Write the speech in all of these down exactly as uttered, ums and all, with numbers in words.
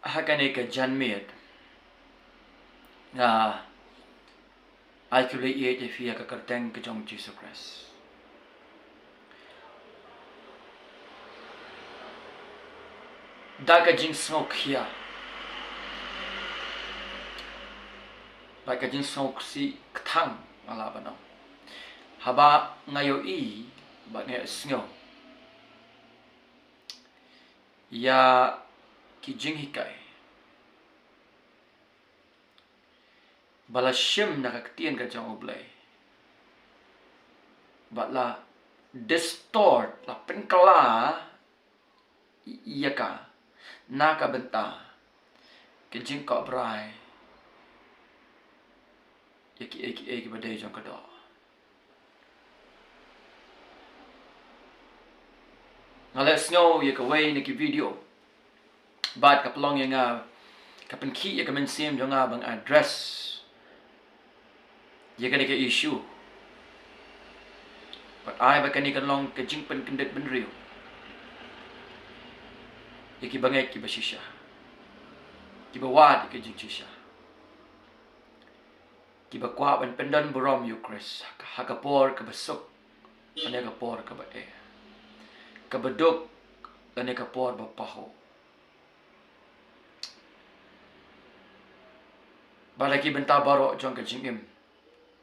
Ha kane ka janmiet, nga ai khublei ïa phi ha ka kyrteng ka jong Jisu Khrist. Da ka jingsngewkhia bad ka jingsngewsih kthang, nga lah ban ong, haba nga ïohi bad nga ïohsngew ïa ki jinghikai ba la shim na ka ktien ka jong U Blei, bad la distort, la pynkylla ïa ka na ka bynta ka jingkohbrai ïa kiei kiei kiba dei jong ka doh. Nga la sngew ïa kawei na ki video bad ka pynlong ïa nga, ka pynkhih ïa ka mynsiem jong nga ban address ïa kane ka issue. Bad ai ba kane kan long ka jingpynkyndit bynriew ïa kiba ngeit, kiba shisha, kiba wad ïa ka jingshisha, kiba kwah ban pyndon burom ïa U Khrist ha ka por kaba suk lane ka por kaba eh, kaba duk lane ka por ba pahuh. Bad ha ki bynta baroh jong ka jingim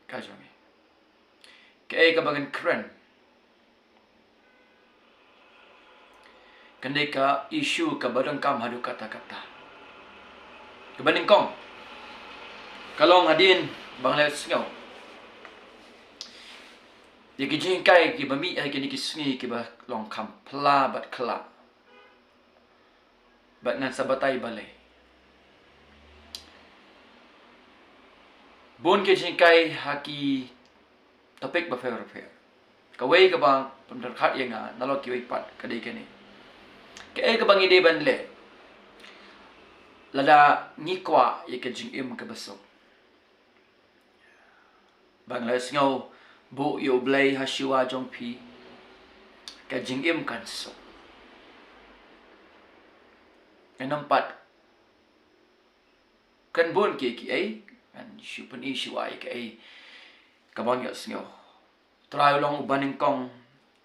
ka jong ngi, kaei kaba ngan kren, kane ka issue kaba donkam haduh katta katta. Kaba nyngkong, ka long hadien ba nga la sngew ïa ki jinghikai kiba mih ha kine ki sngi kiba long kham pla bad khlad, bad ngan sa batai balei. Bun ki jinghikai ha ki topic bapher bapher. Kawei kaba pynrkhat ïa nga nalor kiwei pat ka dei kane: kaei kaba ngi dei ban leh lada ngi kwah ïa ka jingim kaba suk? Ba nga la sngew, buh ïa U Blei ha shuwa jong phi, ka jingim kan suk. Ngan ym pat kren bun kiei kiei, ngan shu pyni shuwa ïa kaei kaba nga ïohsngew. U Trai u long uba nyngkong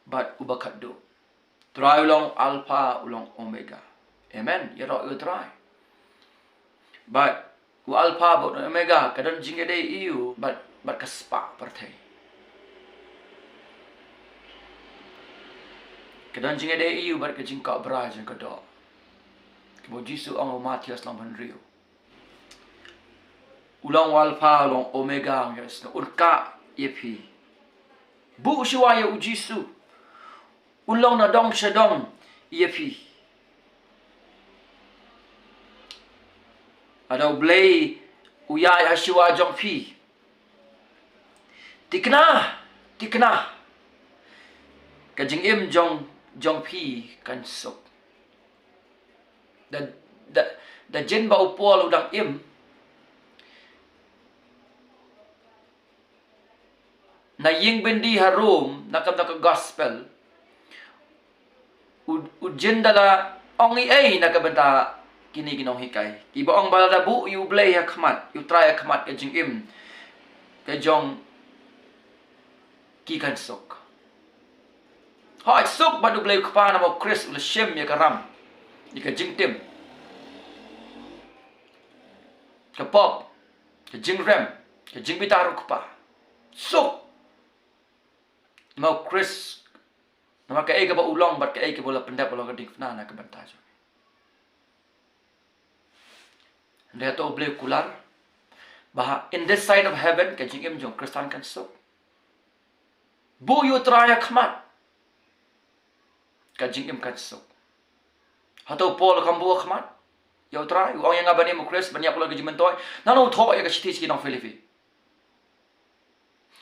bad uba khatduh. U Trai u long Alpha, u long Omega. Amen. Ïaroh ïa U Trai. Bad u Alpha bad u Omega, ka don jingïadei ïa u bad, bad ka spah pyrthei. Ka don jingïadei ïa u bad ka jingkohbrai jong ka doh, kaba U Jisu u ong ha u Mathaios lynnong hynriew. U long u Alpha, u long Omega, u long, un kah ïa phi. Buh shuwa ïa U Jisu. Un long nadong shadong ïa phi. Lada U Blei u ïaid ha shuwa jong phi, thikna, thikna, ka jingim jong, jong phi kan suk. Da, da, da jin ba u Paul u dang im na ïing byndi ha Rom, na ka, na ka gospel, u, u jin da la ong ei ei na ka bynta kine ki nonghikai, kiba ong ba lada buh ïa U Blei ha khmat, ïa U Trai ha khmat, ka jingim ka jong ki kan suk. Hooid, suk bad U Blei U Kpa namar U Khrist u la shim ïa ka ram, ïa ka jingtim, ka pop, ka jingrem, ka jingbitar U Kpa. Suk namar U Khrist, namar kaei kaba u long bad kaei kaba u la pyndep, u long ka diengphna na ka bynta jong ngi. Hynrei hato U Blei u kular ba ha, in this side of heaven, ka jingim jong u Khristan kan suk? Buh ïa U Trai ha khmat, ka jingim kan suk. Hato u Paul u kam buh ha khmat ïa U Trai, u ong ïa nga ban im ha U Khrist, ban ïap halor ka jingmyntoi? Nano u thoh ïa ka shithi sha ki nong Philippi?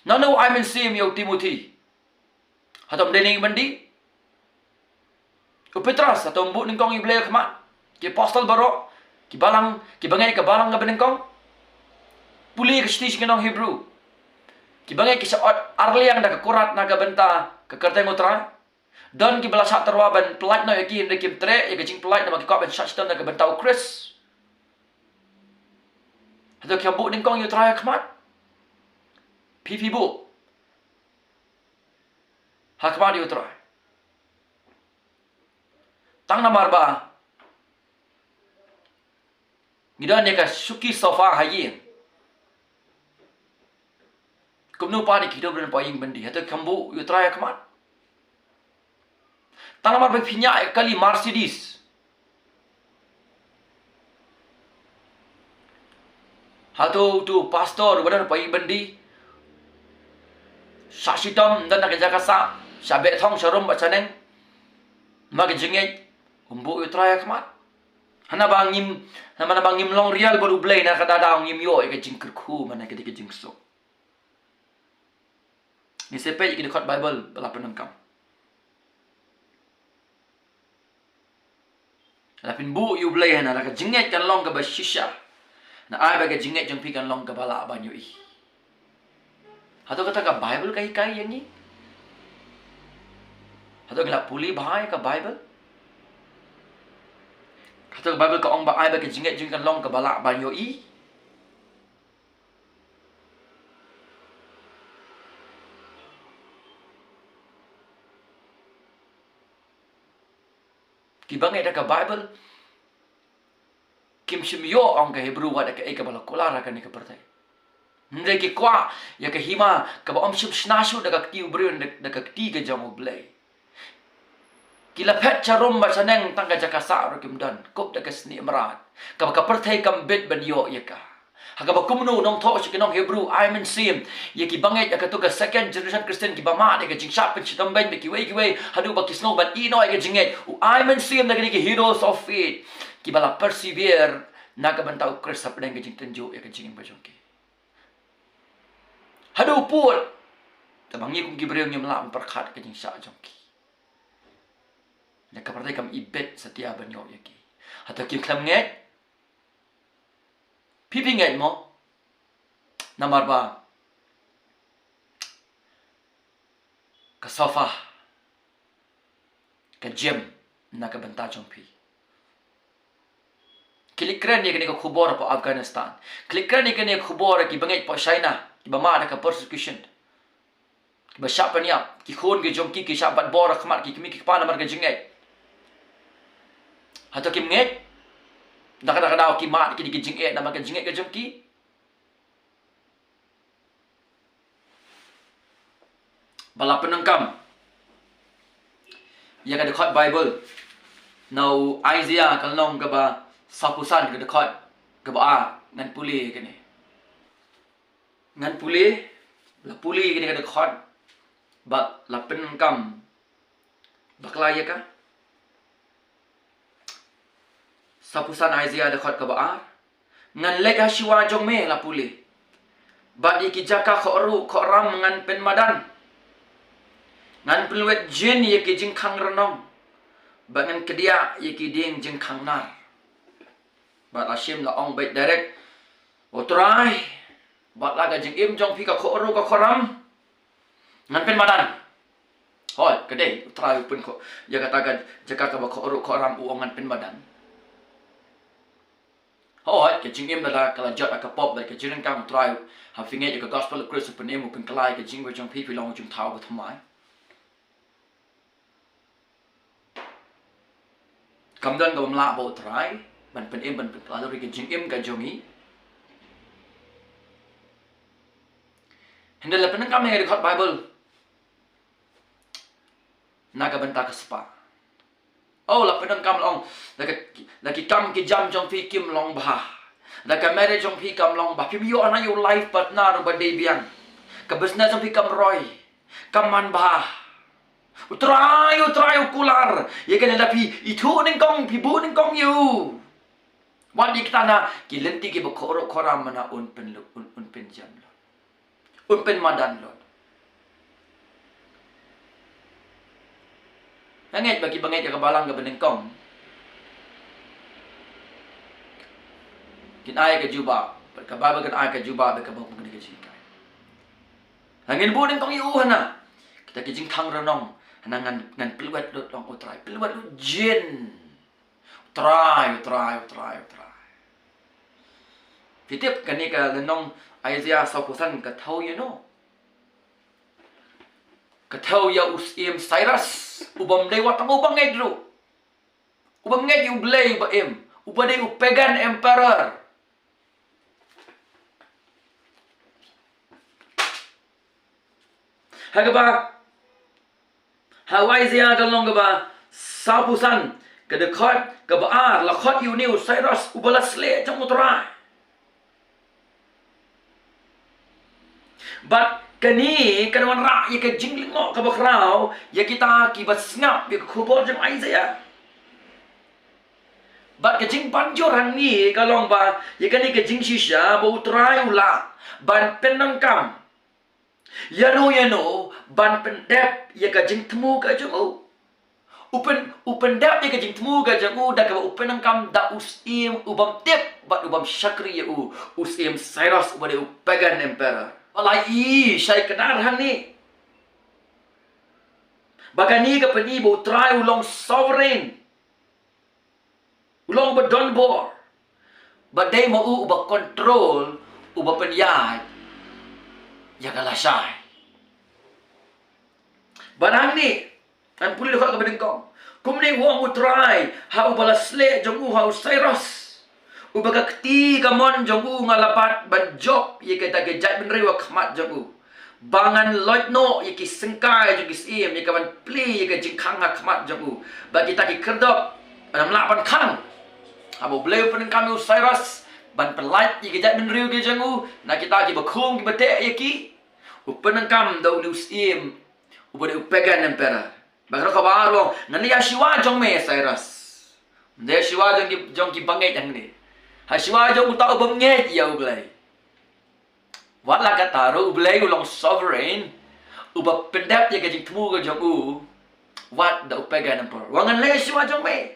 Nano u ai mynsiem ïa u Timothi? Hato ym dei na ïing byndi? U Petros, hato um buh nyngkong ïa U Blei ha khmat? Ki apostol baroh, ki balang, kiba ngeit ha ka balang kaba nyngkong? Pule ka shithi sha ki nong Hebru. Kiba ngeit ki shah ot arliang da ka kurat na ka bynta ka kyrteng U Trai. Don kiba la shah tyrwa ban pyllait noh ïa ki, hynrei kim treh ïa ka jingpyllait namar ki kwah ban shah shitom na ka bynta U Khrist. Hato ki kham buh nyngkong ïa u Trai ha khmat? Phi phi buh ha khmat ïa u Trai. Tang namar ba ngi don ïa ka suki sofa ha ïing. Kumno pat ïa ki dei ban poi ïing byndi? Hato ki kham buh ïa u Trai ha khmat? Tang namar ba phi ñiah ïa ka kali Mercedes. Hato uto u pastor uba don poi ïing byndi, shah shitom, don na ka jaka sah, shah beh thong sharum bad shaneng, namar ka jingngeit, um buh ïa u Trai ha khmat? Hana ba ngim, hana ba ngim long rial bad U Blei, na kata ka daw ngim ïoh ïa ka jingkyrkhu, mane ka dei ka jingsuk. Ngin sa peit ïa ki dkhot Baibl ba la pyndonkam. La pynbuh ïa U Blei hana, la ka jingngeit kan long kaba shisha. Na ai ba ka jingngeit jong phi kan long kaba lah ban ïohi. Hato kata ka Baibl ka hikai ïa ngi? Hato ngi la pule bha ïa ka Baibl? Hato ka Baibl ka ong ba ai ba ka jingngeit jong ngi kan long kaba lah ban ïohi? Ki bangeit da ka Baibl kim shym ïoh, ong ka Hebru, wat ïa kaei kaba la kular ha kane ka pyrthei. Hynrei ki kwah ïa ka hima kaba ym shym shna shuh da ka kti u briew, da, da ka kti ka jong U Blei. Ki la phet sharum bad shaneng, tang ka jaka sah ruh kim don, kup da ka snieh mrad kaba ka pyrthei kam bit ban ïoh ïa ka. Ha kaba kumno u nongthoh sha ki nong Hebru ai mynsiem ïa ki bangeit, ïa kato ka second generation Christian kiba mad ïa ka jingshah pynshitom beiñ bad kiwei kiwei, haduh ba ki sngew ban ïehnoh ïa ka jingngeit. U ai mynsiem na kine ki heroes of faith kiba la persevere na ka bynta U Khrist hapdeng ka jingtynjuh ïa ka jingim ka jong ki. Haduh pud, tangba ngi kum ki briew ngim lah ban pyrkhat ka jingshah jong ki. Ïa ka pyrthei kam ibit satia ban ïoh ïa ki. Hato kim khlem ngeit? Phi phi ngeit mo? Namar ba ka sofa ka jem na ka bynta jong phi. Ki leit kren ïa kane ka khubor hapoh Afghanistan. Ki leit kren ïa kane ka khubor ïa ki bangeit hapoh China kiba mad da ka persecution, kiba shah pynïap, ki khun ki jong ki ki shah bat bor ha khmat ki kmie ki kpa namar ka jingngeit. Hato kim ngeit? Da kata ka daw ki mad ïa kine ki jingeh namar ka jingngeit ka jong ki. Ba la pyndonkam ïa ka dkhot Baibl na u Isaiah ka lynnong kaba sawphew san, ka dkhot kaba ar. Ngan pule ïa kane. Ngan pule, la pule ïa kane ka dkhot bad la pyndonkam bakla ïa ka. Sawphew san Isaiah dkhot kaba ar. Ngan leit ha shuwa jong me, la pule, bad ïa ki jaka khohruh khohram ngan pynmadan. Ngan pynlwet jin ïa ki jingkhang rnong bad ngan kdiah ïa ki dieng jingkhang nar. Bad la shim la ong beit direct, U Trai, bad la ka jingim jong phi ka khohruh ka khohram ngan pynmadan. Hooid, ka dei U Trai u pynkhuid ïa kata ka jaka kaba khohruh khohram, u ong ngan pynmadan. Hooid, ka jingim lada ka la jot ha ka pop bad ka jingryngkang, U Trai, ha phi ngeit ïa ka gospel U Khrist, u pynim, u pynkylla ïa ka jingim jong phi, phi long u jingthaw bathymmai. Kam don kaba mlak bad U Trai ban pynim ban pynkylla ïa ka jingim ka jong ngi. Hynrei la pyndonkam ïa ka dkhot Baibl na ka bynta ka spah. Oh, la pyndonkam, la ong, la ka, la ki kam ki jam jong phi kim long bha. La ka marriage jong phi kam long bha. Phim ïoh hana ïa u life partner uba dei biang. Ka business jong phi kam roi, kam man bha. U Trai, U Trai u kular ïa kane, lada phi ithuh nyngkong, phi buh nyngkong ïa u. Wat ïa kita na ki lynti kiba khohruh khohram, hana un pynlut, un, un pynjem lut, un pynmadan lut. Nga ngeit ba kiba ngeit ïa ka balang kaba nyngkong kin ai ka jubab, ka Baibl kan ai ka jubab ïa kaba kum kane ka jinghikai. Ngin buh nyngkong ïa u hana. Kita ki jingkhang rnong, hana ngan, ngan pynlwet lut, ong U Trai, pynlwet lut jin. U Trai, U Trai, U Trai, U Trai. Phi tip kane ka lynnong Isaiah sawphew san ka thew ïa no? Ka thew ïa u Syiem Cyrus, u bym dei wat tang u bangeit ruh. U bym ngeit ïa u Blei u ba im, u ba dei u pagan emperor. Ha kaba, ha u Isaiah ka lynnong kaba sawphew san, ka dkhot kaba ar, la khot ïa une u Cyrus u ba la sleh jong u Trai. Bad kane kan wanrah ïa ka jinglyngngoh kaba khraw ïa kita kiba sngap ïa ka khubor jong Isaiah. Bad ka jingpynjur hangne ka long ba ïa kane ka jingshisha ba u Trai u lah ban pyndonkam ïano ïano ban pyndep ïa ka jingthmu ka jong u. U pyn, u pyndep ïa ka jingthmu ka jong u da kaba u pyndonkam da u syiem u bym tip bad u bym shakri ïa u, u Syiem Cyrus u ba dei u pagan emperor. Ba la i shai kdar hangne ba kane ka pyni ba u Trai u long sovereign. U long ba don bor. Ba dei ma u uba control, uba pynïaid ïa ka lashai. Ba nangne, ngan pule dkhot kaba nyngkong. Kumne u ong u Trai ha uba la sleh jong u, ha u Cyrus, uba ka kti ka mon jong u nga la bat ban jop ïa kita ki jaitbynriew ha khmat jong u. Ba ngan loit noh ïa ki syngkai jong ki syiem, ïa ka ban plie ïa ka jingkhang ha khmat jong u. Ba kita ki khyrdop ym lah ban khang. Haba u Blei u pyndonkam ïa u Cyrus ban pyllait ïa ki jaitbynriew ki jong u na kita kiba khum kiba teh ïa ki, u pyndonkam da une u syiem uba dei u pagan emperor. Bad ka dkhot kaba ar u ong, ngan leit ha shuwa jong me Cyrus. Ym dei ha shuwa jong ki, jong ki bangeit hangne. Ha shuwa jong uta u bym ngeit ïa u Blei. Wat la katta ruh u Blei u long sovereign, uba pyndep ïa ka jingthmu ka jong u, wat da u pagan emperor. U ong ngan leit ha shuwa jong me.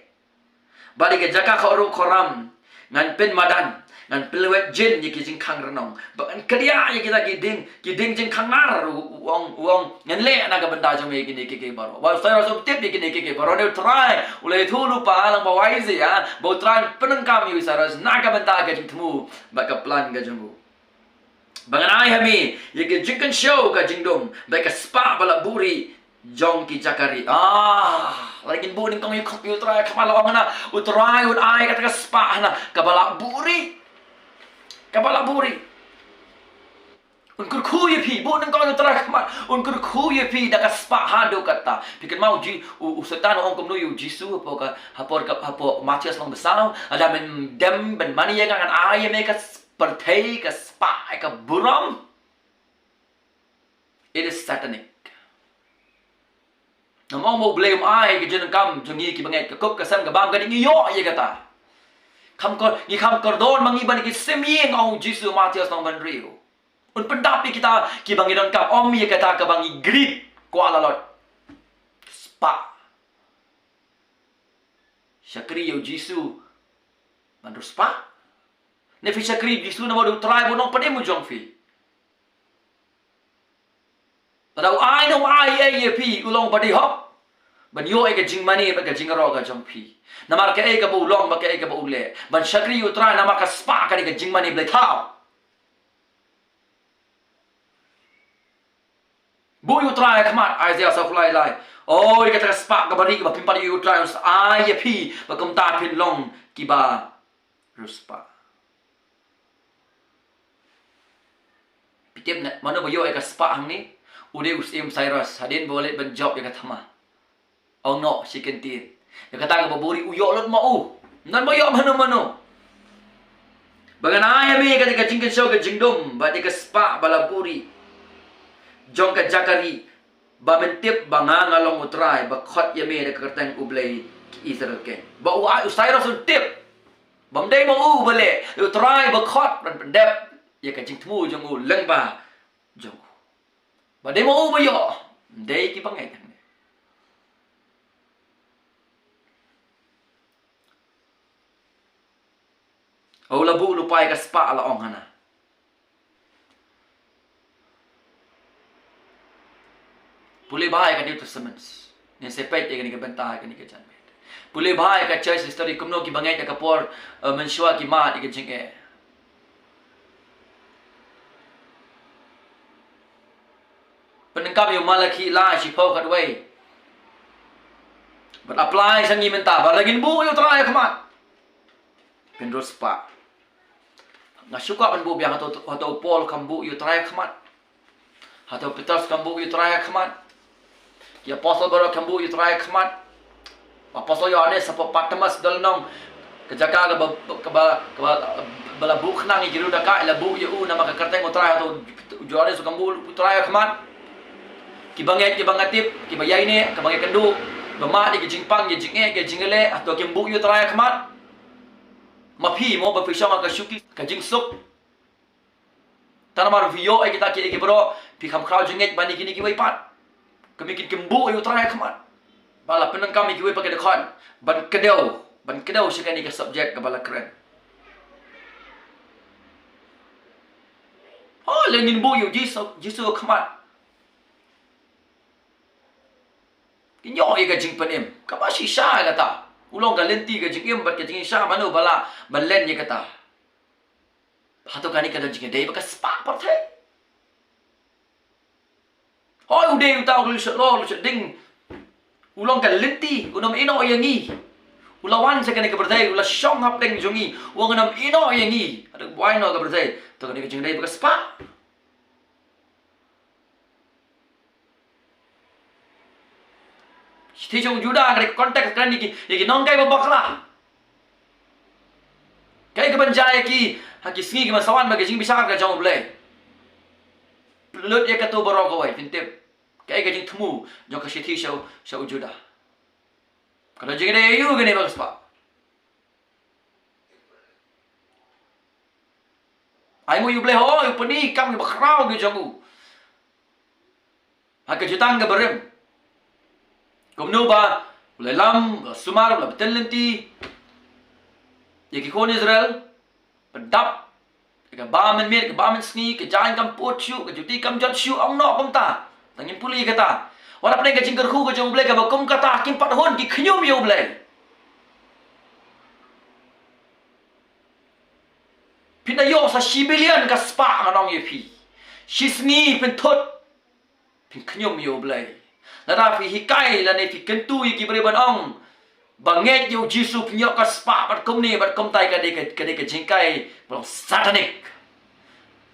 Bad ïa ka jaka khaw ruh khaw ram ngan pynmadan, ngan pynlwet jin ïa ki jingkhang rnong. Bad ngan kdiah ïa kita ki dieng, ki dieng jingkhang nar, u, u ong, u ong ngan leh na ka bynta jong me ïa kine kiei kiei baroh. Ba u Cyrus um tip ïa kine kiei kiei baroh, ne u Trai u la ïathuh lypa lang ba u Isaiah ba u Trai un pyndonkam ïa u Cyrus na ka bynta ka jingthmu bad ka plan ka jong u. Ba ngan ai ha me ïa ka jingkynshew ka jingdum bad ka spah ba la buhrieh jong ki jaka ri. Ah, lada ngin buh nyngkong ïa u khmat, ïa u Trai ha khmat, la ong hana u Trai un ai kata ka spah hana kaba la buhrieh. Kaba la buhrieh. Un kyrkhu ïa phi, buh nyngkong ïa u Trai ha khmat, un kyrkhu ïa phi da ka spah haduh katta. Phi kynmaw u Ji-, u, u Soitan u ong kumno ïa u Jisu hapoh ka, hapoh ka, hapoh Mathaios lynnong ba saw, lada men dem ban mane ïa nga ngan ai ïa me ka s-, pyrthei, ka spah, ka burom. It is satanic. Namar u Blei um ai ka jingdonkam jong ngi kiba ngeit, ka kup ka sem ka bam ka dei ngi ïoh ïa kata. Kham kor, ngi kham kordor ma ngi ban ïa ki sim ïing, ong u Jisu, Mathaios lynnong ba hynriew. Un pyndap ïa kita kiba ngi donkam, ym ïa kata kaba ngi greed, kwah la lot. Spah. Shakri ïa u Jisu ban riewspah? Ne phi shakri ïa u Jisu namar u dei u Trai bad u nongpynim u jong phi? Lada u ai ne um ai ei ïa phi, u long ba dei hok ban ïoh ïa ka jingmane bad ka jingïaroh ka jong phi. Namar kaei kaba u long bad kaei kaba u leh. Ban shakri ïa u Trai namar ka spah ka dei ka jingmane blei thaw. Buh ïa u Trai ha khmat, Isaiah sawphew lai lai. Oi, kata ka spah kaba rieh kaba phim pat ïoh ïa u Trai un sa ai ïa phi, bad kumta phin long kiba riewspah. Phi tip ne, mano ba ïoh ïa ka spah hangne? U dei u Syiem Cyrus, hadien ba u leit ban jop ïa ka thma. Ong noh shi kyntien. Ïa kata kaba buhrieh u ïoh lut ma u. Ym don ba ïoh mano mano. Ba ngan ai ha me ïa kata ka jingkynshew ka jingdum bad ïa ka spah ba la buhrieh jong ka jaka rieh, ba men tip ba nga nga long u Trai ba khot ïa me da ka kyrteng U Blei ki Israel keiñ. Ba u ai, u Cyrus un tip. Bym dei ma u ba leh, u Trai ba khot ban pyndep ïa ka jingthmu jong u lyngba jong u. Ba dei ma u ba ïoh, ym dei kiba ngeit hangne. U la buh lypa ïa ka spah, la ong hana. Pule bha ïa ka New Testament. Ngin sa peit ïa kane ka bynta ha kane ka janmiet. Pule bha ïa ka church history, kumno kiba ngeit ha ka por, eh, mynshuwa ki mad ïa ka jingeh. Pyndonkam ïa u Malakhi lai shiphew khatwei. Bad apply sha ngi mynta ba lada ngin buh ïa u Trai ha khmat, phin riewspah. Nga shu kwah ban buh biang, hato, hato u Paul kam buh ïa u Trai ha khmat? Hato u Petros kam buh ïa u Trai ha khmat? Ki apostol baroh kam buh ïa u Trai ha khmat? Apostol Ïohannes hapoh Patmos, da lynnong, ka jaka kaba, kaba, kaba, ba la buh khnang ïa ki riew dakaid, la buh ïa u namar ka kyrteng u Trai, hato u Ïohannes u kam buh u Trai ha khmat? Ki bangeit, ki bangtip, ki ba ïaineh, ki bangeit kynduh, ba mad ïa ki jingpang, ïa ki jingeh, ïa ki jingeh, hato kim buh ïa u Trai ha khmat? Ma phi mo, ba phi shong ha ka shuki, ka jingsuk. Tang namar phi ïoh ïa kita kiei kiei baroh, phi kham khraw jingngeit ban ïa kine kiwei pat. Kumne kin, kim buh ïa u Trai ha khmat. Ba la pyndonkam ïa kiwei pat ki dkhot ban kdew, ban kdew sha kane ka subject kaba la kren. Oh, lada ngin buh ïa u Jisu, Jisu ha khmat, kin ïoh ïa ka jingpynim kaba shisha ïa kata. U long ka lynti ka jingim bad ka jingshisha, mano ba lah ban len ïa kata? Hato kane ka don jingïadei bad ka spah pyrthei? Hooid, u dei uta u riewshah lor, riewshah ding. U long ka lynti, un ym ïehnoh ïa ngi. U la wan sha kane ka pyrthei, u la shong hapdeng jong ngi, u ong un ym ïehnoh ïa ngi. Haduh ba wai noh ka pyrthei. Hato kane ka jingïadei bad ka spah? Shithi sha u Judah, ka dei ka context, ka dei ïa ki, ïa ki nonghikai ba bakla. Kaei kaban jia ïa ki ha ki sngi kiban sa wan bad ka jingbishar ka jong U Blei? Pynlut ïa kato baroh kawei, phin tip kaei ka jingthmu jong ka shithi sha u, sha u Judah. Ka don jingïadei aïu kane bad ka spah? Ai nguh ïa U Blei, hooid, u pyni kam kiba khraw ki jong u ha ka jutang kaba rim. Kumno ba u la lam, u la sumar, u la btin lynti ïa ki khun Israel, ba dap ïa ka ba mynmiet, ka ba mynsngi, ka jaiñ kam put shuh, ka juti kam jot shuh, ong noh kumta. Tang ngin pule ïa kata. Wat hapdeng ka jingkyrkhu ka jong U Blei kaba kum kata, kim pat hun, ki khñium ïa U Blei. Phin da ïoh sa shi billion ka spah, ngan ong ïa phi, shi sngi phin thut, phin khñium ïa U Blei. Lada phi hikai lane phi kyntu ïa ki briew ban ong ba ngeit ïa u Jisu phin ïoh ka spah bad kumne bad kumtai, ka dei ka, ka dei ka jinghikai ba long satanic.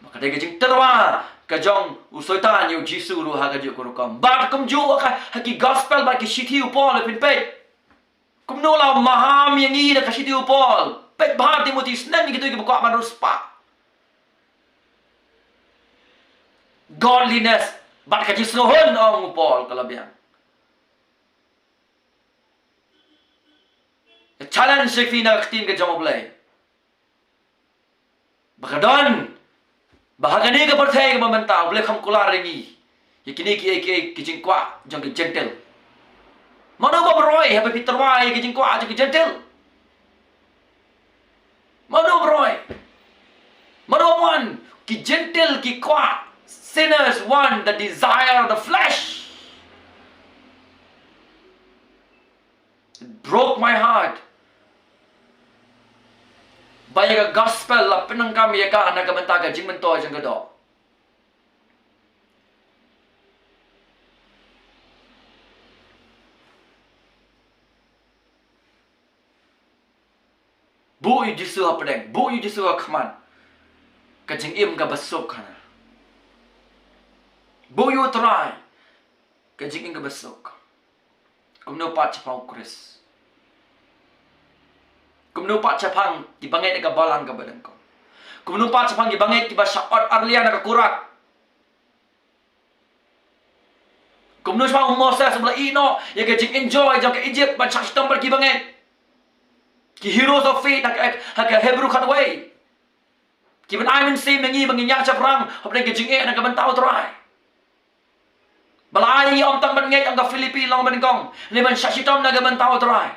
Ba ka dei ka jingtyrwa ka jong u Soitan ïa u Jisu ruh ha kajuh ka rukom. Bad kumjuh ha ka, ha ki gospel bad ki shithi u Paul, phin peit kumno la maham ïa ngi da ka shithi u Paul. Peit Bha Timothi, snem ïa kito kiba kwah ban riewspah. Godliness bad ka jingsngewhun, ong u Paul, ka la biang. Ka challenge ïa phi na ka ktien ka jong U Blei. Ba ka don, ba ha kane ka pyrthei kaba mynta U Blei kham kular ïa ngi ïa kine ki, ki, ki jingkwah jong ki Jentil. Mano bym roi haba phi tyrwa ïa ki jingkwah jong ki Jentil? Mano bym roi? Mano bym wan? Ki Jentil ki kwah, sinners want the desire of the flesh. It broke my heart ba ïa ka gospel la pyndonkam ïa ka na ka bynta ka jingmyntoi jong ka doh. Buh ïa u Jisu hapdeng, buh ïa u Jisu ha khmat, ka jingim kaba suk hana. Buh ïa u Trai, ka jingim kaba suk. Kumno pat shaphang u Khrist? Kumno pat shaphang ki bangeit ha ka balang kaba nyngkong? Kumno pat shaphang ki bangeit kiba shah ot arlian ha ka kurak? Kumno shaphang u Moses uba la ïehnoh ïa ka jingenjoy jong ka Egypt ban shah shitom bad ki bangeit? Ki heroes of faith ha ka, ha ka Hebru khatwei, kiban ai mynsiem ïa ngi ba ngin ïaid shaphrang hapdeng ka jingeh na ka bynta u Trai. Ba la ai ïa ngi ym tang ban ngeit, ong ka Philippi lynnong ba nyngkong, hynrei ban shah shitom na ka bynta u Trai.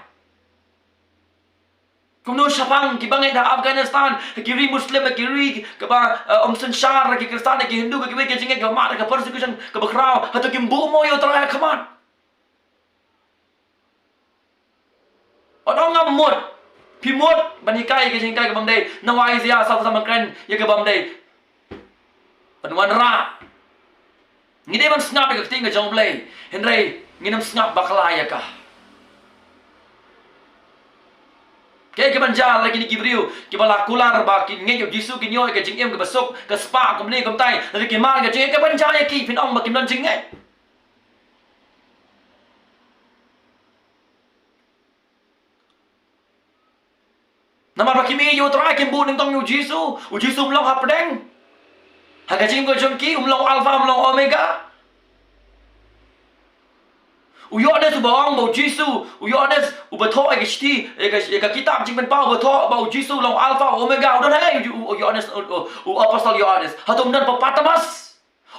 Kumno shaphang ki bangeit ha Afghanistan, ha ki ri Muslim, ha ki ri kaba, eh, ym synshar, ha ki Khristan, ha ki Hindu, ha kiwei ki jingngeit kaba mad, ha ka persecution kaba khraw, hato kim buh mo ïa u Trai ha khmat? Wat ong ngam mut. Phi mut ban hikai ïa ka jinghikai ka bym dei. Nangwei ïa sa sa ban kren ïa ka bym dei. Ban wanrah Ngi dei ban sngap ïa ka ktien ka jong U Blei, hynrei ngin ym sngap bakla ïa ka. Kaei kaban jia lada kine ki briew kiba la kular ba kin ngeit ïa U Jisu, kin ïoh ïa ka jingim kaba suk, ka spah, kumne kumtai, lada ki mad ka jingngeit, kaban jia ïa ki, phin ong ba kim don jingngeit? Namar ba kim ïeit ïa U Trai, kim buh nyngkong ïa U Jisu. U Jisu um long hapdeng. Ha ka jingim ka jong ki, um long Alpha, um long Omega. U Ïoannis uba ong ba U Jisu, u Ïoannis uba thoh ïa ka shithi, ïa ka, ïa ka kitab Jingpynpaw, uba thoh ba U Jisu u long Alpha, Omega, u don halei u, u, u Ïoannis, u, u, u apostol Ïoannis. Hato um don hapoh Patmos?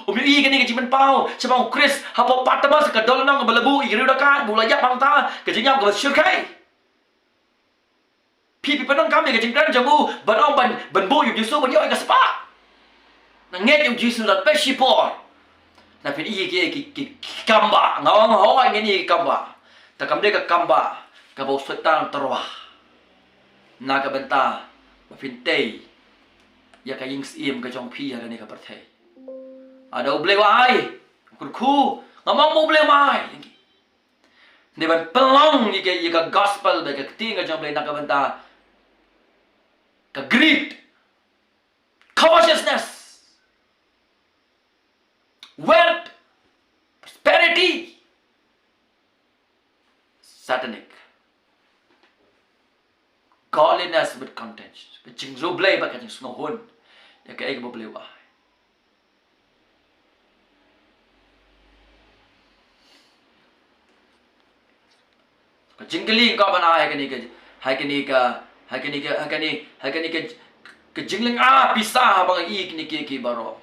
Um ïohi ïa kane ka Jingpynpaw shaphang U Khrist hapoh Patmos, ka dohnud kaba la buh ïa ki riewdakaid, ba u la ïap hangta, ka jingïap kaba shyrkhei. Phi, phi pyndonkam ïa ka jingkren jong u ban ong ban, ban buh ïa U Jisu ban ïoh ïa ka spah? Nang ngeit ïa U Jisu, la peit shipor. Nang phin ïohi ïa ki, ki, ki, ki kam bah. Nga ong hooid, ngin ïohi ïa ki kam bah. Te kam dei ka kam bah kaba u Soitan u tyrwa na ka bynta ba phin tei ïa ka ïing syiem ka jong phi ha kane ka pyrthei. Lada U Blei u ai, kyrkhu, ngam ong ba U Blei um ai. Ngi dei ban pynlong ïa ka, ïa ka gospel bad ka ktien ka jong U Blei na ka bynta ka greed, covetousness, wealth, prosperity, satanic. Godliness with content. Ka jingriewblei bad ka jingsngewhun ïa kaei kaba U Blei u ai. Ka jingkylli nga kwah ban ai ha kane ka, ha kane ka, ha kane ka, ha kane, ha kane ka, ka jinglynga pisa haba nga ïohi ïa kine kiei kiei baroh.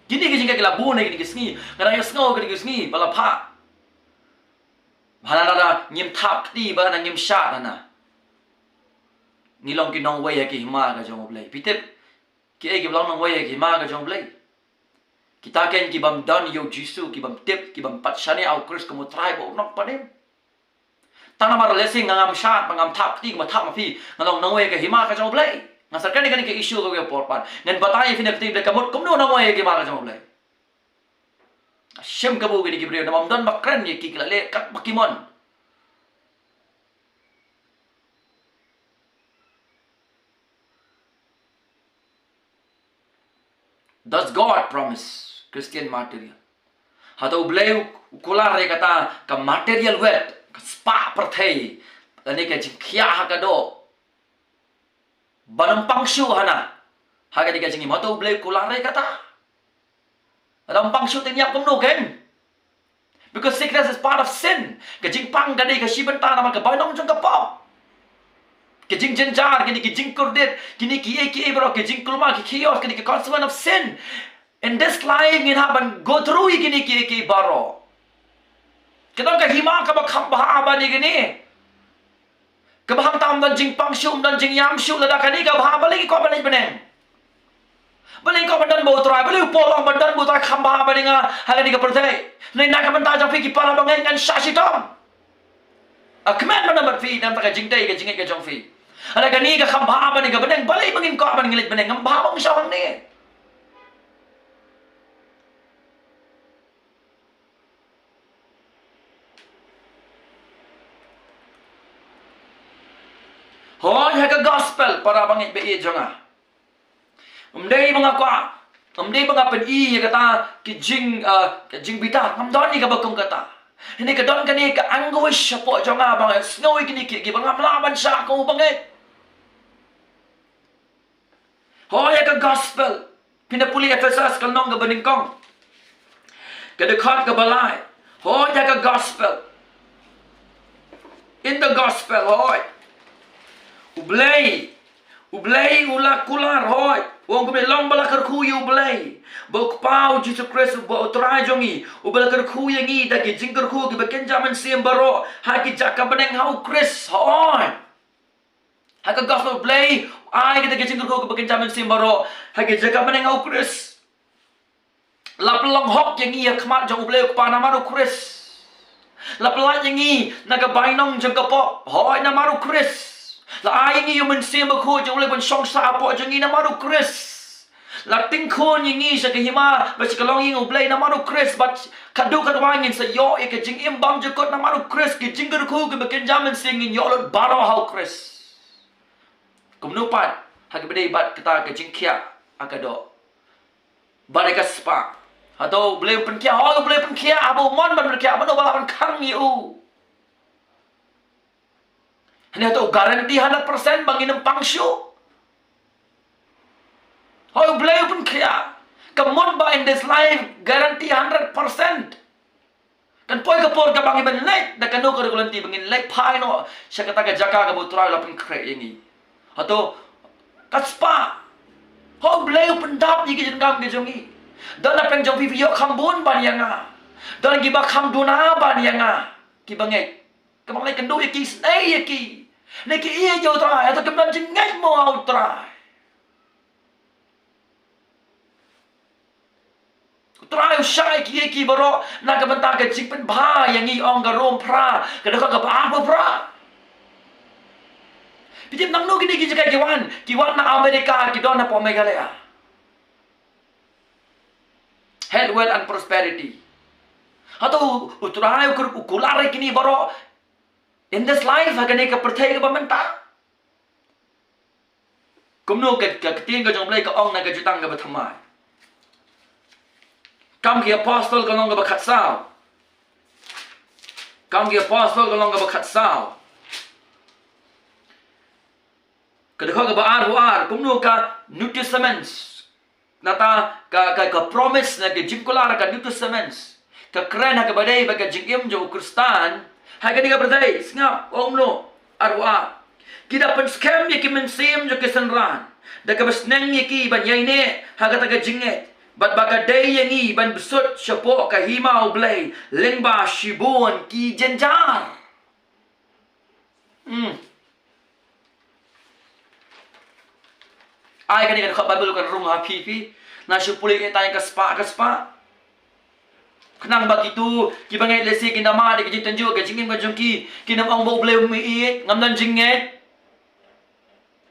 Kine ki jingkylli ki la bun ha kine ki sngi. Nga dang ïohsngew ha kine ki sngi ba la phah. Hana, hana, ngim thap kti, ba hana ngim shad hana. Ngi long ki nongwei ha ki hima ka jong U Blei. Phi tip kiei kiba long nongwei ha ki hima ka jong U Blei? Kita kein ki bym don ïa U Jisu, ki bym tip, ki bym pat shaniah ïa U Khrist kum U Trai bad U Nongpynim. Tang namar lehse nga ngam shad, ba ngam thap kti, ngam thap ma phi, nga long nongwei ha ka hima ka jong U Blei? Nga sa kren ïa kane ka issue kawei ka por pat. Ngan batai ïa phi na ka ktien Blei, ka mut kumno nongwei ha ka hima ka jong U Blei? Shim kabu kine ki briew, namar ym don ba kren ïa ki, ki la leh kat ba ki mon. Does God promise Christian material? Hato U Blei u kular ïa kata ka material wealth, ka spah pyrthei, lane ka jingkhiah ha ka doh, ban ym pang shuh hana ha kane ka jingim? Hato U Blei u kular ïa kata? Lada ym pang shuh te ngin ïap kumno kein? Because sickness is part of sin. Ka jingpang ka dei ka shi bynta namar ka bainong jong ka pop. Ka jingjynjar, kine ki jingkordit, kine kiei kiei baroh, ki jingkulmar, ki chaos, kine ki consequence of sin. In this life ngin hap ban go through ïa kine kiei kiei baroh. Ka don ka hima kaba kham bha ban ïa kine. Kaba hangta ym don jingpang shuh, ym don jingïam shuh, lada kane ka bha, balei ngi kwah ban leit bneng? Balei ngi kwah ban don bad U Trai? Balei u Paul u ong ban don bad U Trai kham bha ban ïa nga ha kane ka pyrthei? Hynrei na ka bynta jong phi ki para bangeit ngan shah shitom. Nga kmen ban don bad phi na ka bynta ka jingtei ka jingngeit ka jong phi. Lada kane ka kham bha ban ïa nga ha bneng, balei ba ngin kwah ban leit bneng? Ngam bha ban shah hangne. Hooid, ha ka gospel, para bangeit ba ïeit jong nga, ym dei ba nga kwah, ym dei ba nga pyni ïa kata ki jing, ah, ki jingbitar. Ngam don ïa kaba kum kata. Hynrei ka don kane ka anguish hapoh jong nga ba nga sngew ïa kine kiei kiei ba ngam lah ban shah kum u bangeit. Hooid, ha ka gospel. Phin da pule Ephesus ka lynnong kaba nyngkong, ka dkhot kaba lai. Hooid, ha ka gospel. In the gospel, hooid, U Blei, U Blei u la kular, hooid, u ong kumne: Long ba la kyrkhu ïa U Blei, ba U Kpa U Jisu Khrist, uba U Trai jong ngi, uba la kyrkhu ïa ngi da ki jingkyrkhu kiba kynja mynsiem baroh ha ki jaka bneng ha U Khrist. Hooid. Ha ka gospel, U Blei u ai kita ki jingkyrkhu kiba kynja mynsiem baroh ha ki jaka bneng ha U Khrist. La pynlong hok ïa ngi ha khmat jong U Blei U Kpa namar U Khrist. La pynlait ïa ngi na ka bainong jong ka pop, hooid, namar U Khrist. La ai ïa ngi ïa U Mynsiem Bakhuid jong U Blei ban shong sah hapoh jong ngi namar U Khrist. La tyngkhun ïa ngi sha ka hima bad sha ka longïing U Blei namar U Khrist, bad katto katne ngin sa ïoh ïa ka jingim bymjukut namar U Khrist, ki jingkyrkhu kiba kynja mynsiem ngin ïoh lut baroh ha U Khrist. Kumno pat ha kaba dei bad kata ka jingkhiah ha ka doh bad ha ka spah? Hato U Blei u pynkhiah? Hooid, U Blei u pynkhiah. Haba u mon ban pynkhiah, mano ba lah ban khang ïa u? Hangne hato u guarantee hundred percent ba ngin ym pang shuh? Hooid, U Blei u pynkhiah. Ka mut ba in this life guarantee hundred percent. Kan poi ka por kaba ngi ban leit, da kano ka rukom lynti ba ngin leit phai noh sha kata ka jaka kaba U Trai u la pynkhreh ïa ngi. Hato ka spah? Hooid, U Blei u pyndap ïa ki jingkam ki jong ngi. Don na pdeng jong phi phi ïoh kham bun ban ïa nga. Don kiba kham duna ban ïa nga. Kiba ngeit. Kaba ngeit, kynduh ïa ki, sdei ïa ki. Ne ki ïeit ïa U Trai, hato kim don jingngeit mo ha U Trai? U Trai u shah ïa ki, ïa ki baroh na ka bynta ka jingpynbha ïa ngi, ong ka Rom phra, ka dkhot kaba arphew phra. Phi tip naduh kine ki jaka ki wan, ki wan na America, ki don hapoh Meghalaya. Health, wealth and prosperity. Hato U Trai u kur-, u kular ïa kine baroh in this life, ha kane ka pyrthei kaba mynta? Kumno ka, ka ktien ka jong U Blei ka ong na ka Jutang kaba thymmai. Kam ki Apostol ka lynnong kaba khatsaw. Kam ki Apostol ka lynnong kaba khatsaw. Ka dkhot kaba arphew ar, kumno ka New Testament. Nata ka, ka, ka promise na ka jingkular ka New Testament ka kren ha kaba dei bad ka jingim jong u Khristan ha kane ka pyrthei. Sngap, ong kumno, arphew ar. Ki da pynskhem ïa ki mynsiem jong ki synran da kaba sneng ïa ki ban ïaineh ha kata ka jingngeit, bad ba ka dei ïa ngi ban bsut shapoh ka hima U Blei lyngba shibun ki jynjar. Hmm. Ai kane ka dkhot Baibl kan rung ha phi phi. Nang shu pule ïa ka spah, ka spah. Khnang ba kito kiba ngeit lehse kin da mad ïa ka jingtynjuh ka jingim ka jong ki, kin ym ong ba U Blei um ïeit, ngam don jingngeit.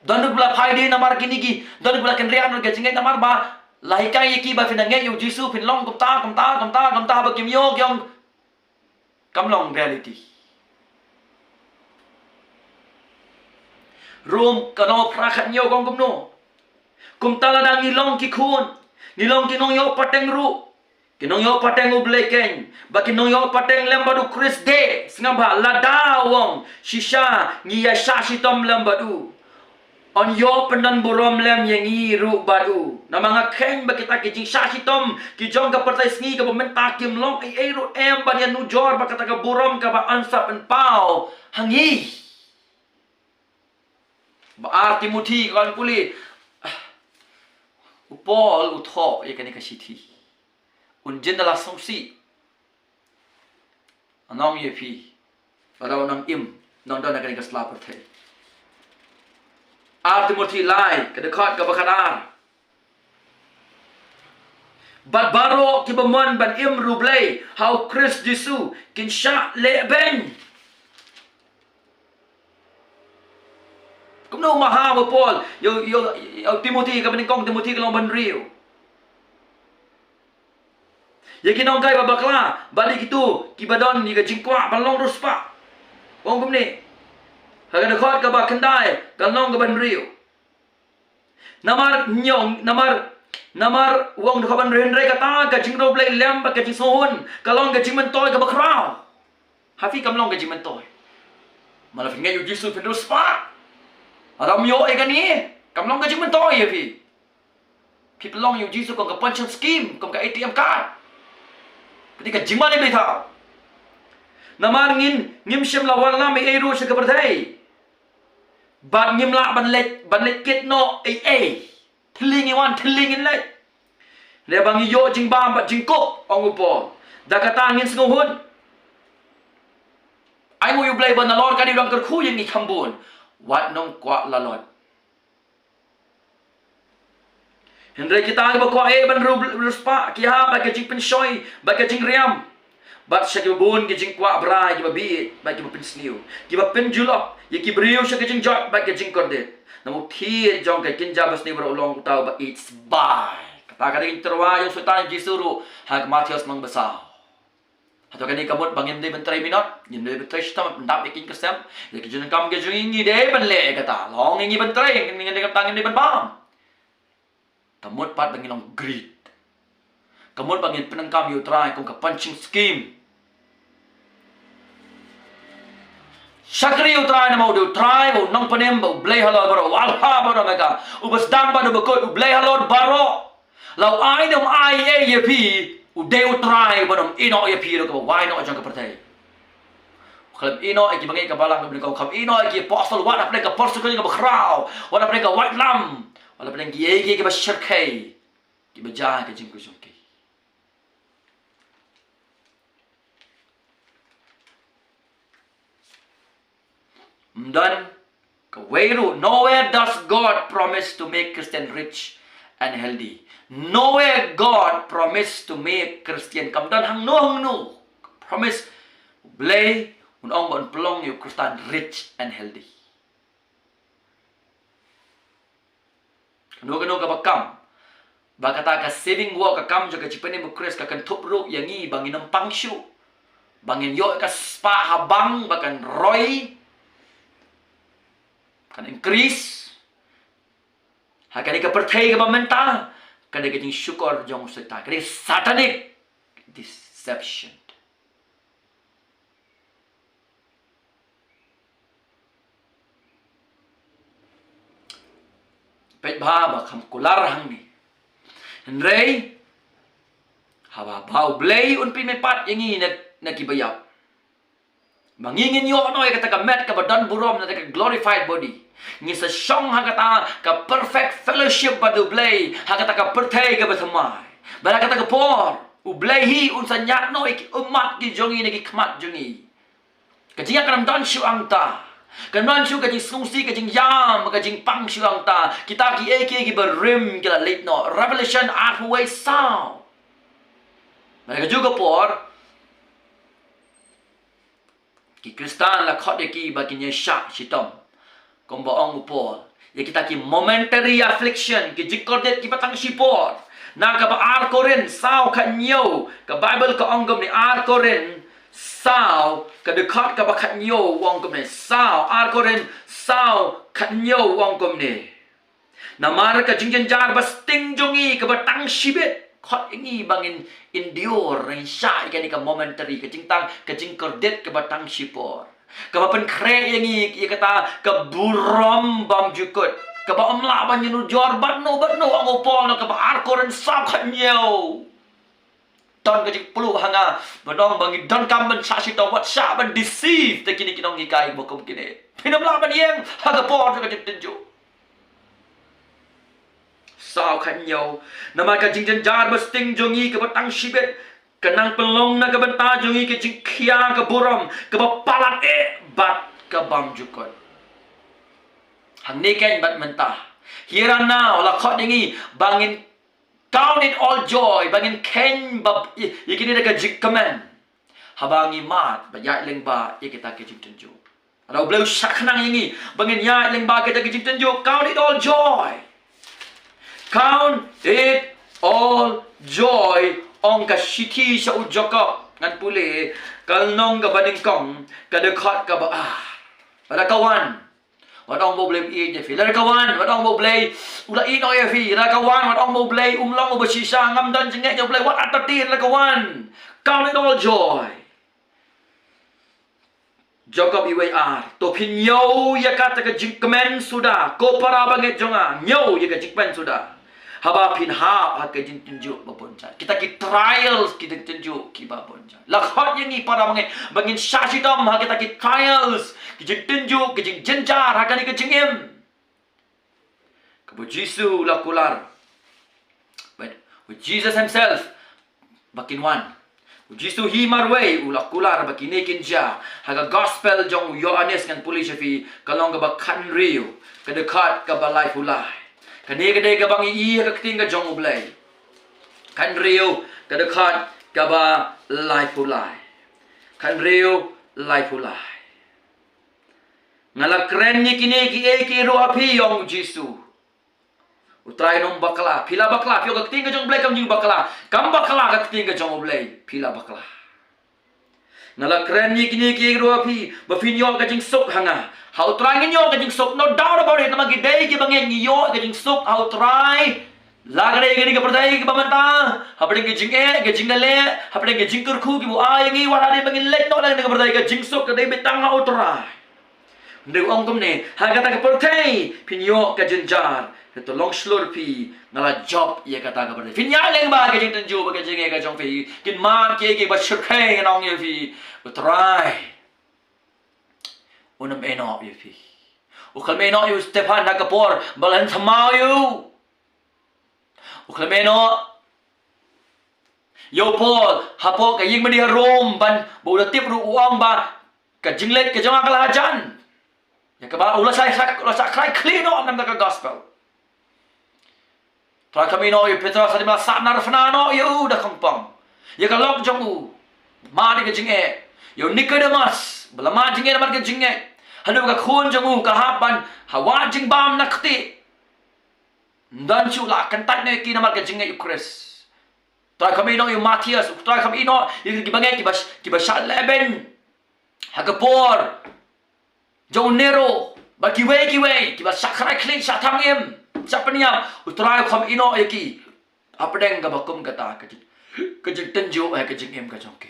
Don ruh ba la phai dien namar kine ki, don ruh ba la kynriah namar ka jingngeit namar ba la hikai ïa ki ba phin da ngeit ïa u Jisu phin long kumta, kumta, kumta, kumta, ba kim ïoh ki ong kam long reality. Rom ka lynnong phra khathynñiew ka ong kumno? Kumta lada ngi long ki khun, ngi long ki nongïoh pateng ruh, ki nongïoh pateng U Blei keiñ, ba ki nongïoh pateng lem bad u Khrist de. Sngap bha, lada, u ong, shisha ngi ïa shah shitom lem bad u, yn ïoh pyndon burom lem ïa ngi ruh bad u. Namar nga kheiñ ba kita ki jingshah shitom ki jong ka pyrthei sngi kaba mynta kim long ei ei ruh em ban ïanujor bad kata ka burom kaba yn sa pynpaw ha ngi. Ba ar Timothi kan pule, ah, u Paul u thoh ïa kane ka shithi. Un jin da la sngewsih. Nang ïa phi, ba dei nang im, nang don ha kane ka sla pyrthei. Ar Timothi lai, ka dkhot kaba khatar. Bad baroh kiba mon ban im riewblei ha u Khrist Jisu kin shah lehbeiñ. Kumno u maham u Paul ïa u, ïa u, ïa u Timothi, kaba nyngkong Timothi ka lynnong ba hynriew. Ïa ki nonghikai ba bakla, bad ïa kito kiba don ïa ka jingkwah ban long riewspah. U ong kumne ha ka dkhot kaba khyndai ka lynnong kaba hynriew. Namar ñiong, namar, namar u ong dkhot ba hynriew, hynrei kata ka jingriewblei lem bad ka jingsngewhun ka long ka jingmyntoi kaba khraw. Ha phi kam long ka jingmyntoi? Mala phi ngeit ïa u Jisu phin riewspah. Lada ym ïoh ïa kane, kam long ka jingmyntoi ïa phi. Phi pynlong ïa u Jisu kum ka pension scheme, kum ka A T M card. Kane ka jingmane Blei thaw. Namar ngin, ngim shym la wallam ei ei ruh sha ka pyrthei. Bad ngim lah ban leit, ban leit kit noh ei ei. Thylli ngi wan, thylli ngin leit. Hynrei ba ngi ïoh jingbam bad jingkup, ong u Paul. Da kata ngin sngewhun. Ai nguh ïa u Blei ba nalor kane u dang kyrkhu ïa ngi kham bun. Wat nang kwah lalot. Hynrei kita kiba kwah eh ban riew, riewspah, ki hap bad ka jingpynshoi bad ka jingriam. Bad sha kiba bun ki jingkwah brai, kiba bieit bad kiba pynsniew, kiba pynjulop ïa ki briew sha ka jingjot bad ka jingkordit. Na u thied jong ka kynja basniew baroh u long uta uba ïeit sbai. Kata ka dei ka jingtyrwa jong u Soitan ïa u Jisu ruh ha ka Mathaios lynnong ba saw. Hato kane ka mut ba ngim dei ban trei minot, ngim dei ban trei shitom ban dap ïa ka jingkyrshan, ïa ka jingdonkam ka jong ngi, ngi dei ban leh ïa kata. Long ïa ngi ban trei, ngim dei ban bam. Ka mut pat ba ngin long greed. Ka mut ba ngin pyndonkam ïa u Trai kum ka punching scheme. Shakri ïa u Trai namar u dei u Trai, u nongpynim, ba u Blei halor baroh, u Alpha bad Omega, uba sdang bad uba kut, u Blei halor baroh. La u ai ne um ai ei ïa phi, u dei u Trai uba ym ïehnoh ïa phi ruh, kaba wai noh jong ka pyrthei. Khlem ïehnoh ïa ki bangeit ka balang kaba nyngkong, khlem ïehnoh ïa ki apostol, wat hapdeng ka persecution kaba khraw, wat hapdeng ka waitlam, wat hapdeng kiei kiei kiba shyrkhei kiba jia ha ka jingkut jong ki. Ym don kawei ruh, nowhere does God promise to make Christian rich and healthy. Nowhere God promise to make Christian, kam don hangno hangno promise Blei un ong ba un pynlong ïa u Khristan rich and healthy. Kano kano kaba kam ba kata ka saving work, ka kam jong ka jingpynim u Khrist, ka kynthup ruh ïa ngi ba ngin ym pang shuh, ba ngin ïoh ka spah ha bank ba kan roi, kan increase. Ha kane ka pyrthei kaba mynta, ka dei ka jingshukor jong u Soitan, ka dei satanic deception. Peit bha ba kham kular hangne. Hynrei haba ba u Blei un pynmih pat ïa ngi na, na kiba ïap, ba ngi ngin ïoh noh ïa kata ka met kaba don burom, na kata ka glorified body, ngin sa shong ha kata ka perfect fellowship bad u Blei ha kata ka pyrthei kaba thymmai. Bad ha kata ka por u Blei hi un sa ñiad noh ïa ki ummat ki jong ngi na ki khmat jong ngi. Ka jingïap kan ym don shuh hangta. Kan ym don shuh ka jingsngewsih, ka jingïam, ka jingpang shuh hangta. Kita kiei kiei kiba rim ki la leit noh. Revelation arphew wei saw. Bad ha kajuh ka por ki Khristan la khot ïa ki ba kin ïa shah shitom. Kumba ong u Paul, ïa kita ki momentary affliction, ki jingkordit kiba tang shipor. Na kaba ar Korinth saw khathynñiew, ka Baibl ka ong kumne, ar Korinth saw, ka dkhot kaba khathynñiew u ong kumne, saw, ar Korinth saw khathynñiew u ong kumne. Namar ka jingjynjar ba sting jong ngi kaba tang shibit khot ïa ngi ba ngin endure, ngin shah ïa kane ka momentary, ka jingtang, ka jingkordit kaba tang shipor, kaba pynkhreh ïa ngi ïa kata ka burom bymjukut, kaba ym lah ban ïanujor bad no bad no, ong u Paul na kaba ar Korinth saw khathynñiew. Don ka jingpluh ha nga ban ong ba ngi donkam ban shah shitom, wat shah ban deceive da kine ki nonghikai ba kum kine. Phin ym lah ban ïeng ha ka por jong ka jingtynjuh. Saw khathynñiew, namar ka jingjynjar ba sting jong ngi kaba tang shibit ka nang pynlong na ka bynta jong ngi ka jingkhia ka burom kaba palat eh bad ka bymjukut. Hangne keiñ bad mynta, here and now, la khot ïa ngi ba ngin count it all joy, ba ngin kheiñ ba ïa, ïa kine da ka jingkmen, haba ngi mad bad ïaid lyngba ïa kita ki jingtynjuh. Lada u Blei u shah khnang ïa ngi ba ngin ïaid lyngba kita ki jingtynjuh, count it all joy. Count it all joy, ong ka shithi sha u Jakob. Ngan pule ka lynnong kaba nyngkong, ka dkhot kaba ar. Lada ka wan, wat ong ba u Blei u ïeit ïa phi. Lada ka wan, wat ong ba u Blei u la ïehnoh ïa phi. Lada ka wan, wat ong ba u Blei um long uba shisha, ngam don jingngeit ïa u Blei, wat artatien. Lada ka wan, count it all joy. Jakob uwei ar. To phin ñiew ïa kata ka jingkmen suda, ko para bangeit jong nga, ñiew ïa ka jingkmen suda, haba phin hap ha ka jingtynjuh ba bun jait. Kita ki trials, ki jingtynjuh kiba bun jait. La khot ïa ngi para bangeit ba ngin shah shitom ha kita ki trials, ki jingtynjuh, ki jingjynjar ha kane ka jingim. Kaba u Jisu u la kular, but with Jesus himself, ba kin wan. U Jisu hi marwei u la kular ba kine kin jia. Ha ka gospel jong u Ïoannis, ngan pule sha phi, ka lynnong kaba khathynriew, ka dkhot kaba laiphew lai. Kane ka dei kaba ngi i ha ka ktien ka jong u Blei. Khathynriew, ka dkhot kaba laiphew lai. Khathynriew, laiphew lai. Nga la kren ïa kine kiei kiei ruh ha phi, ong u Jisu. U Trai un ym bakla. Phi la bakla, phi ong ka ktien ka jong U Blei kam ju bakla. Kam bakla ka ktien ka jong U Blei. Phi la bakla. Nga la kren ïa kine kiei ruh ha phi, ba phin ïoh ka jingsuk ha nga. Ha U Trai ngin ïoh ka jingsuk, no doubt about it. Namar ki dei kiba ngeit, ngi ïoh ka jingsuk ha U Trai. La ka dei kane ka pyrthei kaba mynta, hapdeng ka jingeh, ka jingeh, hapdeng ka jingkyrkhu kiba u ai ïa ngi, wat la dei ba ngin leit noh na kane ka pyrthei, ka jingsuk ka dei beit tang ha U Trai. Hynrei u ong kumne, ha kata ka pyrthei phin ïoh ka jynjar. Te to long shlur phi, nga la jop ïa kata ka pyrthei. Phin ïaid lyngba ka jingtynjuh bad ka jingeh ka jong phi. Kin mad kiei kiei ba shyrkhei, ngan ong ïa phi. U Trai un ym ïehnoh ïa phi. U khlem ïehnoh ïa u Stephan ha ka por ba la thymmai ïa u. U khlem ïehnoh ïa u Paul hapoh ka ïing mane ha Rom, ban ba u la tip ruh, u ong ba ka jingleit ka jong nga ka la hajan. Ïa kaba u la shah, u la shah krai khlieh noh na ka gospel. Trai khlem ïehnoh ïa u Petros hadien ba la sahnarphna noh ïa u da kongpong, ïa ka lok jong u. Mad ïa ka jingeh. Ïa u Nikodemus ba la mad jingeh, la mad ka jingeh. Haduh ba ka khun jong u ka hap ban ha wah jingbam na ktieh. Ym don shuh, la kyntait noh ïa ki namar ka jingngeit ïa u Khrist. Trai khlem ïehnoh ïa u Matthias, Trai khlem ïehnoh ïa kiba ngeit, kiba, kiba shah lehbeiñ ha ka por jong u Nero bad kiwei kiwei, kiba shah krai khlieh, shah thang im, shah pynïap. U Trai khlem ïehnoh ïa ki hapdeng kaba kum kata ka jing, ka jingtynjuh, eh, ka jingim ka jong ki.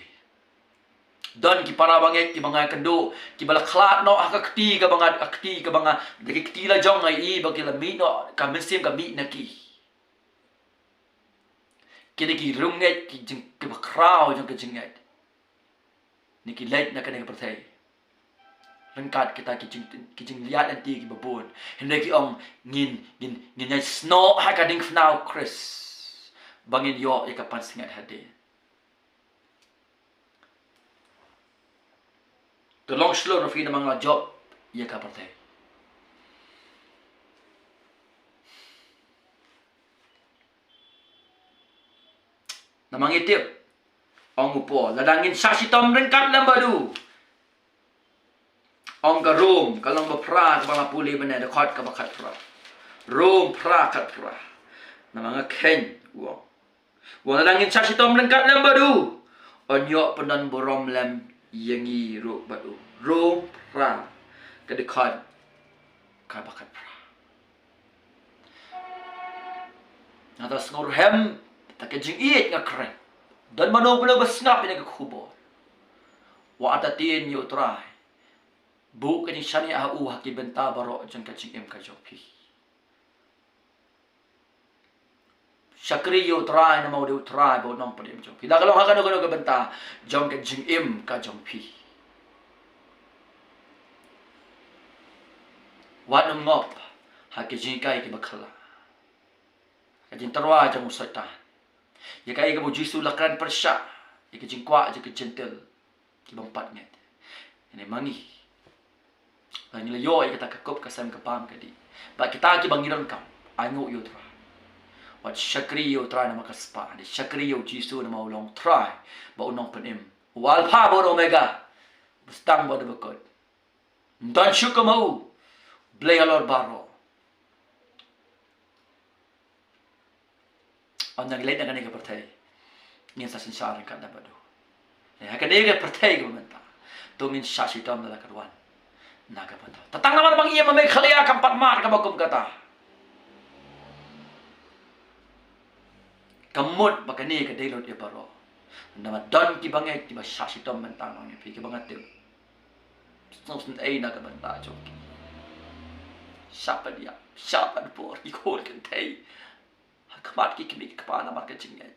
Don ki para bangeit kiba nga ïakynduh, kiba la khlad noh ha ka kti kaba nga, ka kti kaba nga, da ki kti la jong nga ïohi ba ki la mih noh, ka mynsiem ka mih na ki. Ki dei ki riewngeit, ki jing, kiba khraw jong ka jingngeit. Ne ki leit na kane ka pyrthei ryngkat kita ki jing, ki jingleit lynti kiba bun. Hynrei ki ong, ngin, ngin, ngin ïai snoh ha ka diengphna u Khrist ba ngin ïoh ïa ka pansngiat hadien. To long shlur phi namar nga la jop ïa ka pyrthei. Namar ngi tip, ong u Paul, lada ngin shah shitom ryngkat lem bad u. Ong ka Rom, ka lynnong ba phra kaba nga pule mynne, dkhot kaba khatphra. Rom phra khatphra. Namar nga kheiñ, u ong. U ong lada ngin shah shitom ryngkat lem bad u, yn ïoh pyndonburom lem ïa ngi ruh bad u. Rom phra, ka dkhot kaba khatphra. Nangta sngewrhem, ta ka jingïeit nga kren. Don mano mano ba sngap ïa ka khubor. Wat artatien ïa u Trai. Buh ka jingshaniah ha u ha ki bynta baroh jong ka jingim ka jong phi. Shakri ïa u Trai namar u dei u Trai ba u nongpynim jong phi. La ka long ha kano kano ka bynta jong ka jingim ka jong phi. Wat nym ngop ha ki jinghikai kiba khlaiñ, ka jingtyrwa jong u Soitan. Ïa kaei kaba u Jisu u la kren pyrshah ïa ka jingkwah jong ki Jentil, ki bym pat ngeit. Ïa ne ma ngi, ba ngi la ïoh ïa kata ka kup ka sem ka bam ka dih. Bad kita kiba ngi donkam, ainguh ïa u Trai. Wat shakri ïa u Trai namar ka spah, ne shakri ïa u Jisu namar u long Trai bad u Nongpynim, u Alpha bad u Omega, u ba sdang bad u ba kut. Ym don shuh kum u Blei halor baroh. Ynda ngi leit na kane ka pyrthei, ngin sa synshar ryngkat lem bad u. Ne ha kane ka pyrthei kaba mynta, to ngin shah shitom da la ka duwan na ka bynta. Tang namar ba ngi ïa ma Meghalaya kam pat mad kaba kum kata. Ka mut ba kane ka dei lut ïa baroh. Namar don kiba ngeit, kiba shah shitom bynta, ngan ong ïa phi, kiba nga tip. Sngewsynei na ka bynta jong ki. Shah ban ïap, shah ban bor, ki khun kynthei ha khmat ki kmie ki kpa namar ka jingngeit.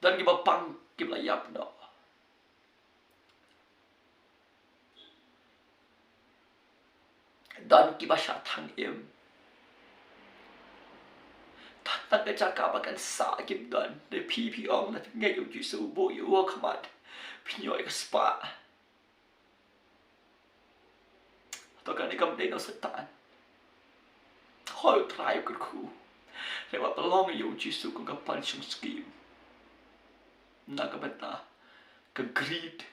Don kiba pang, kiba la ïap noh. Don kiba shah thang im. Tang tang ka jaka ba kan sah kim don. Te phi, phi ong, lada ngeit ïa u Jisu, buh ïa u ha khmat, phin ïoh ïa ka spah. To kane kam dei na u Soitan. Hooid, u Trai u kyrkhu. Hynrei wat pynlong ïa u Jisu kum ka pynshong skhim na ka bynta ka greed.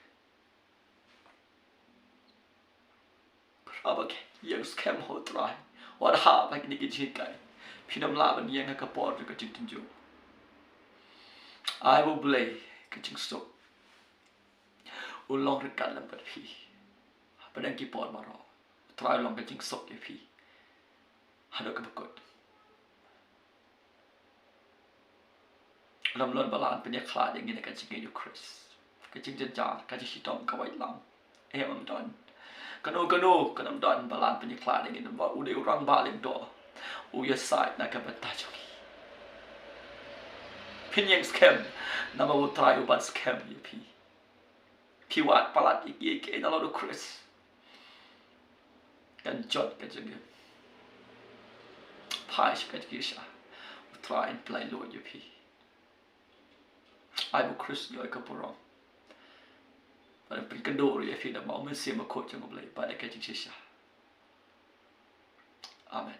Haba ïeng skhem ha U Trai, wat haba kine ki jinghikai, phim lah ban ïeng ha ka por jong ka jingtynjuh. Ai ba U Blei ka jingsuk u long ryngkat lem bad phi. Hapdeng ki por baroh, U Trai u long ka jingsuk ïa phi haduh kaba kut. Ym don ba lah ban pynïakhlad ïa ngi na ka jingngeit U Khrist. Ka jingjynjar, ka jingshitom, ka waitlam, em, ym don. Kano kano kan ym don ba lah ban pynïakhlad ïa ngi, namar U dei U Rangbah Lyngdoh, u ïasaid na ka bynta jong ngi. Phin ïeng skhem namar U Trai u bat skhem ïa phi. Phi wad palat ïa kiei kiei na lade U Khrist, kan jot ka jingim. Phai sha ka jingkyrshah. U Trai un pyllait luid ïa phi. Ai ba U Khrist un ïoh ïa ka burom. Bad un pynkynduh ruh ïa phi da U Mynsiem Bakhuid jong U Blei bad da ka jingshisha. Amen.